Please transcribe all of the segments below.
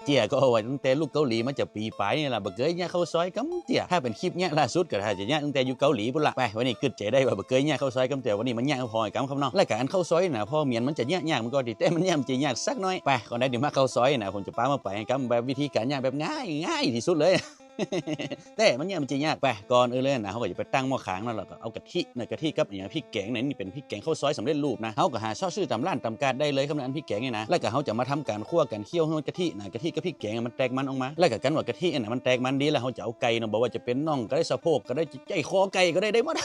ເຈ້ຍກໍເອົາໄວ້ຕັ້ງແຕ່ລູກເກົາຫຼີມາຈະປີປາຍນີ້ລະ ບໍ່ເຄີຍຍະເຂົ້າຊອຍກຳເຈ້ຍ. ຖ້າເປັນຄລິບຍະລ່າສຸດກໍຖ້າຈະຍະຕັ້ງແຕ່ຢູ່ເກົາຫຼີພຸ້ນລະ. ໄປ ວັນນີ້ຄິດໃຈໄດ້ວ່າບໍ່ເຄີຍຍະເຂົ້າຊອຍກຳເຈ້ຍ ວັນນີ້ມາຍະເຂົ້າຊອຍກັນເນາະ. ແລ້ວກໍອັນເຂົ້າຊອຍນະ ພໍມ້ຽນມັນຈະຍະຍາກ ມັນກໍດີ ແຕ່ມັນຍະມັນຈະຍາກສັກໜ້ອຍ. ໄປ ກ່ອນໃດທີ່ມາເຂົ້າຊອຍນະ ຜົມຈະພາມາໄປນຳກັນແບບວິທີການຍະແບບງ່າຍ ງ່າຍທີ່ສຸດເລີຍ. ແຕ່ມັນຍະມັນຈະຍາກ. ໄປ ກ່ອນອື່ນເລີຍນະ ເຮົາກໍຈະໄປຕັ້ງໝໍ້ຄາງເນາະ ແລ້ວກໍເອົາກະທິນະ ກະທິກັບຫຍັງ ພິກແກງນະ ນີ້ເປັນພິກແກງເຂົ້າຊອຍສຳເລັດຮູບນະ ເຮົາກໍຫາຊອກຊື້ຕາມຮ້ານຕາມກາດໄດ້ເລີຍຄັບ ອັນພິກແກງນີ້ນະ. ແລ້ວກໍເຮົາຈະມາທຳການຂົ້ວກັນ ຄ້ຽວໃຫ້ມັນກະທິນະ ກະທິກັບພິກແກງມັນແຕກມັນອອກມາ. ແລ້ວກໍຄັນວ່າກະທິນະມັນແຕກມັນດີແລ້ວ ເຮົາຈະເອົາໄກ່ເນາະ ບໍ່ວ່າຈະເປັນໜ່ອງກໍໄດ້ ສະໂພກກໍໄດ້ ໃຈຄໍໄກ່ກໍໄດ້ ໄດ້ໝົດ.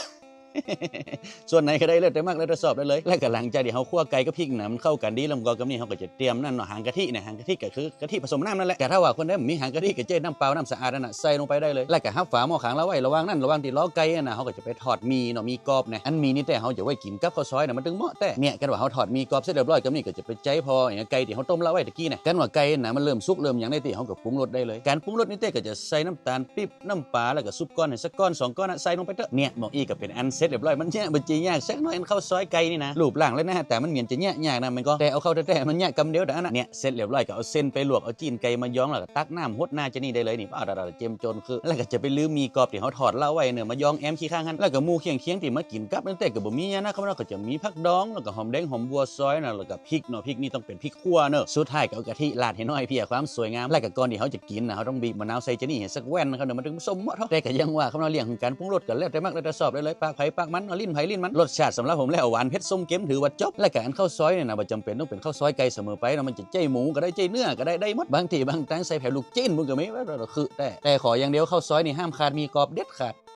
ສ່ວນໃດກໍໄດ້ ແລ້ວແຕ່ມັກແລ້ວແຕ່ຊອບໄດ້ເລີຍ. ແລ້ວກໍຫຼັງຈາກທີ່ເຮົາຂົ້ວໄກ່ກັບພິກນະ ມັນເຂົ້າກັນດີແລ້ວ ມັນກໍກຳນີ້ ເຮົາກໍຈະຕຽມນັ້ນເນາະ ຫາງກະທິນະ ຫາງກະທິກໍຄືກະທິປະສົມນ້ຳນັ້ນແຫຼະ. ແຕ່ຖ້າວ່າຄົນໃດບໍ່ມີຫາງກະທິ ກໍໃຊ້ນ້ຳເປົ່າ ນ້ຳສະອາດນັ້ນນະ ໃສ່ລົງໄປໄດ້ເລີຍ. ແລ້ວກໍຮັບຝາໝໍ້ຄາງລາວໄວ້ ລະຫວ່າງນັ້ນ ລະຫວ່າງທີ່ລໍໄກ່ຫັ້ນນະ ເຮົາກໍຈະໄປທອດໝີ່ເນາະ ໝີ່ກອບນະ. ອັນໝີ່ນີ້ແຕ່ເຮົາຈະໄວ້ກິນກັບເຂົ້າຊອຍນະ ມັນຈຶ່ງເໝາະແຕ່. ເນ່ຍ ຄັນວ່າເຮົາທອດໝີ່ກອບເສັດຮຽບຮ້ອຍ ກຳນີ້ກໍຈະໄປໃຈພໍ ຫຍັງ ໄກ່ທີ່ເຮົາຕົ້ມລະໄວ້ຕະກີ້ນະ. ຄັນວ່າໄກ່ນະ ມັນເລີ່ມສຸກເລີ່ມຫຍັງໄດ້ຕິ ເຮົາກໍປຸງລົດໄດ້ເລີຍ. ການປຸງລົດນີ້ແຕ່ກໍຈະໃສ່ນ້ຳຕານປີບ ນ້ຳປາ ແລ້ວກໍຊຸບກ້ອນໃຫ້ສັກກ້ອນສອງກ້ອນນະ ໃສ່ລົງໄປເດີ້. ເນ່ຍ ໝອກອີ່ກໍເປັນອັນເສັດຮຽບຮ້ອຍ. ມັນຍະບໍ່ຈີຍາກສັກໜ້ອຍ ອັນເຂົ້າຊອຍໄກ່ນີ້ນະ. ຮູບຮ່າງ ແລະ ໜ້າຕາມັນໝຽນຈະຍະຍາກນະ ແມ່ນກໍ ແຕ່ເອົາເຂົ້າແທ້ໆ ມັນຍະກຳດຽວດອກຫັ້ນນະ. ເນ່ຍ ເສັດຮຽບຮ້ອຍ ກໍເອົາເສັ້ນໄປລວກ ເອົາຊີ້ນໄກ່ມາຢອງ ແລ້ວກໍຕັກນ້ຳຫົດໜ້າຈາກນີ້ໄດ້ເລີຍນີ້. ປາດ ເຕັມຈົນຄື. ແລ້ວກໍຈະໄປລືມໝີ່ກອບທີ່ເຮົາທອດລະໄວ້ເນາະ ມາຢອງແອ້ມຂີ້ຄ້າງຫັ້ນ. ແລ້ວກໍໝູ່ຄຽງຄຽງທີ່ມາກິນກັບນັ້ນແຕ່ກໍບໍ່ມີຫຍັງນະຄັບເນາະ ກໍຈະມີຜັກດອງ ແລ້ວກໍຫອມແດງ ຫອມບົວຊອຍນະ ແລ້ວກໍພິກເນາະ ພິກນີ້ຕ້ອງເປັນພິກ ຂົ້ວເນີ ສຸດທ້າຍກໍເອົາກະທິລາດໃຫ້ໜ້ອຍ ເພື່ອຄວາມສວຍງາມ. ແລ້ວກໍກ່ອນທີ່ເຮົາຈະກິນນະ ເຮົາຕ້ອງບີບມະນາວໃສ່ຈານີ້ໃຫ້ສັກແວ່ນເນາະ ມັນຈຶ່ງສົມໝົດເນາະ. ແຕ່ກໍຍັງວ່າຄັບເນາະ ເລື່ອງຂອງການປຸງລົດກໍແລ້ວແຕ່ມັກແລ້ວແຕ່ຊອບໄດ້ເລີຍ ປາກໃຜປາກມັນເນາະ ລີ້ນໃຜລີ້ນມັນ. ລົດຊາດສຳລັບຜົມແລ້ວ ຫວານເຜັດສົ້ມເຄັມຖືວ່າຈົບ. ແລ້ວກໍອັນເຂົ້າຊອຍນີ້ນະ ບໍ່ຈຳເປັນຕ້ອງເປັນເຂົ້າຊອຍໄກ່ສະເໝີໄປເນາະ ມັນຈະໃຊ້ໝູກໍໄດ້ ໃຊ້ເນື້ອກໍໄດ້ ໄດ້ໝົດ. ບາງທີ່ບາງທາງໃສ່ແຜ່ລູກຊີ້ນພຸ້ນກໍມີ ແລ້ວແລ້ວຄືແຕ່. ແຕ່ຂໍຢ່າງດຽວ ເຂົ້າຊອຍນີ້ຫ້າມຂາດໝີ່ກອບເດັດຂາດ.